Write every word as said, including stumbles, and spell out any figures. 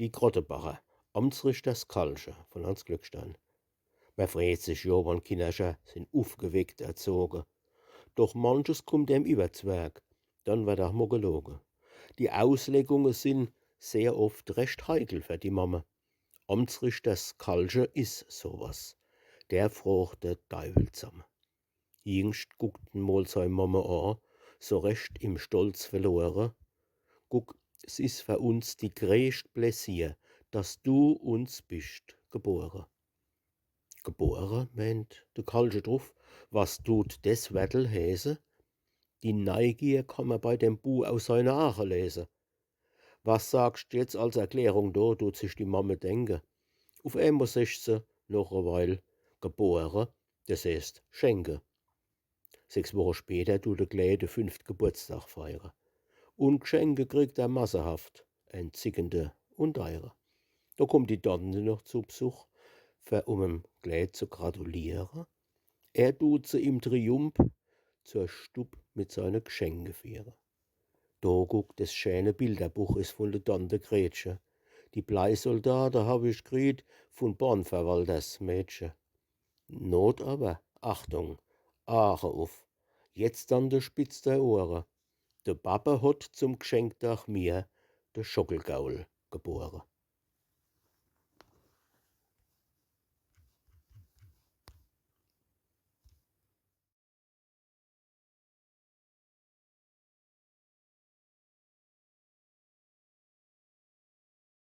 Die Krottebacher, Amtsrichters Kallche von Hanns Glückstein. Mer freet sich jo, wann Kinnercher sin ufgeweckt erzoge. Doch manches kummt em iwwerzwerg, dann werd ach mo geloge. Die Auslegunge sin sehr oft recht heikel fer die Mamme. Amtsrichters Kallche is so was. Der frocht de Deiwel zamme. Jingscht guckt en mol sei Mamme a, so recht im Stolz verlore. Guck, s is fer uns die greescht Pläsier, dass du uns bischt gebore. Gebore, meent de Kallche druf, was dut des Wertel heeße? Die Neigier kann mer bei dem Bu aus seine Aache lese. Was sagscht jetzt als Erklärung do, dut sich die Mamme denke. Uf emol secht se noch e Weil: Gebore, des heeßt schenke. Sechs Woche später dut de Klä de fünft Geburtsdag feiere. Un Gschenke kriegt er massehaft, entzückende un deire. Do kummt die Tante noch zu Bsuch, fer um em Klä zu gratuliere. Er dut se im Triumph zur Stub mit seine Gschenke fiehre. Do guck, des schäne Bilderbuch is vun de Tante Gretche. Die Bleisoldate hab ich kriet vun Bahnverwalters Mädche. Not awwer, Achtung, Aache uf, jetzt, Tante, spitz dei Ohre. De Babbe hot zum Gschenkdag mir de Schockelgaul gebore.